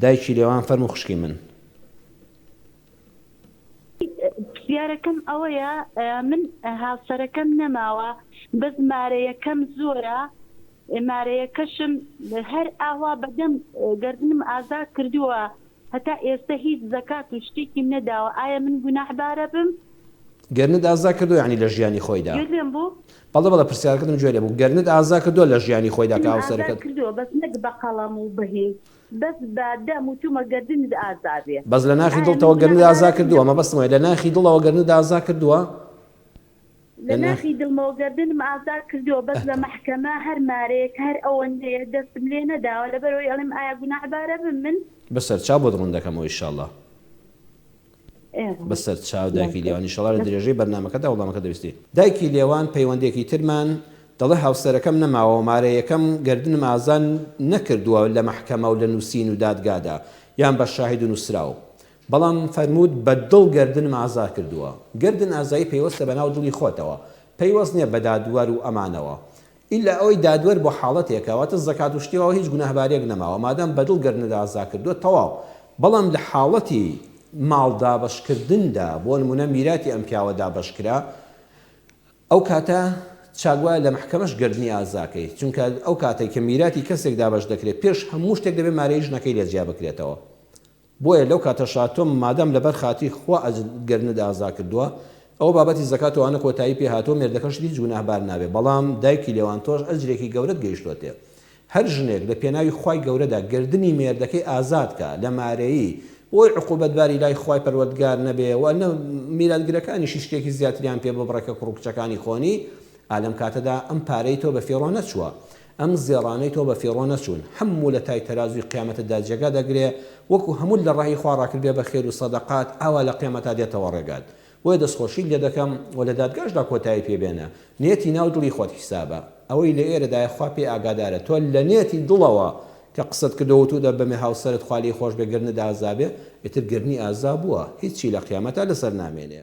دایکی لێوان فەرموو خوشکی من. پرسیارەکەم ئەوەیە من هاوسەرەکەم نەماوە بەس مارەیەکەم زۆرە مارەیەکەشم هەر ئاوا بەدەم گەردنم ئازا کردووە هەتا ئێستە هیچ زەکات و شتێکیم نەداوە ئایا من گوناحبارە بم؟ گەرنت ئازا کردووە یانی لە ژیانی خۆیدا؟ گوێت لێم بوو؟ بەڵێ بەڵێ پرسیارەکەتم گوێ لێ بوو گەرنت ئازا کردووە لە ژیانی خۆیدا کە گەردنم ئازا هاوسەرەکەت. کردووە بەس نەک بە قەڵەم و بە هی بەس بە دەم وتومە گەردنت ئازا بێ بەس لە ناخی ئایا من دڵتەوە گەرنت ئازا گوناحبارە بم کردووە لە مەبەستم وایە لە ناخی دڵەوە گەرنت ئازا کردووە؟ لە ناخی دڵمەوە گەردنم ئازا کردووە بەس لە مەحکەمە هەر مارەیەک هەر ئەوەندەیە دەستم لێ نەداوە لەبەرئەوەی ئەڵێم ئایا گوناحبارە بم من؟ بەسەر چاو بۆت ڕوون دەکەمەوە ئیشاڵا. بەسەر چاو دایکی لێوان ئیشەڵا لە درێژەی بەرنامەکەدا وەڵامەکە دەبیستی. دایکی لێوان پەیوەندیەکی ترمان دەڵێ هاوسەرەکەم نەماوە مارەیەکەم گەردنم ئازا نەکردووە لە مەحکەمە و لە نوسین و دادگادا یان بە شاهید و نوسراو بەڵام فەرمووت بە دڵ گەردنم ئازا کردووە. گەردن ئازایی پەیوەستە بە ناو دڵی خۆتەوە، پەیوەست نیە بە دادوەر و ئەمانەوە. ئیلا ئەوەی دادوەر بۆ حاڵەتێکە، واتە زەکات و شتی واوە هیچ گوناهباریەک نەماوە، مادام بە دڵ گەردنت ئازا کردووە تەواو. بەڵام لە حاڵەتی ماڵ دابەش کردندا، بۆ نموونە میراتی ئەم پیاوە دابەش کرا، ئەو کاتە چاک وایە لە مەحکەمەش گەردنی ئازا کەی، چونکە ئەو کاتەی کە میراتی کەسێک دابەش دەکرێ پێش هەموو شتێک دەبێ مارەیی ژنەکەی لێ جیا بکرێتەوە. بۆیە لەو کاتەشا تۆ مادام لەبەر خاتری خوا ئەجرت گەرنت ئازا کردووە ئەوە بابەتی زەکات و ئەوانە کۆتایی پێ هاتووە مێردەکەشت هیچ گوناهبار نابێ بەڵام دایکی لێوان تۆش ئەجرێکی گەورەت گەیشتۆتێ هەر ژنێک لە پێناوی خوای گەورەدا گەردنی مێردەکەی ئازاد کا لە مارەیی بۆی عقوبەتباری لای خوای پەروەردگار نەبێ و نە میراتگرەکانیشی شتێکی زیاتریان پێ ببڕێ کە کوڕ و کچەکانی خۆنی ئا لەم کاتەدا ئەم پارەی تۆ بە فیڕۆ نەچووە ئەم زێڕانەی تۆ بە فیڕۆ نەچوون، هەموو لە تای تەرازووی قیامەتتدا جێگا دەگرێ، وەکو هەمووت لە ڕێی خوا ڕاکردبێ بە خێر و سەدەقات، ئاوا لە قیامەتا دێتەوە ڕێگات. بۆیە دەستخۆشیت لێ دەکەم و لە دادگاشدا کۆتایی پێ بێنە. نێتی ناو دڵی خۆت حیسابە. ئەوەی لە ئێرەدایە خوا پێی ئاگادارە. تۆ لە نێتی دڵەوە کە قسەت کردووە وتوتە بەمێ هاوسەرت خوا لێی خۆش بێ گەرنت ئازا بێ، ئیتر گەرنی ئازا بووە، هیچی لە قیامەتا لەسەر نامێنێ.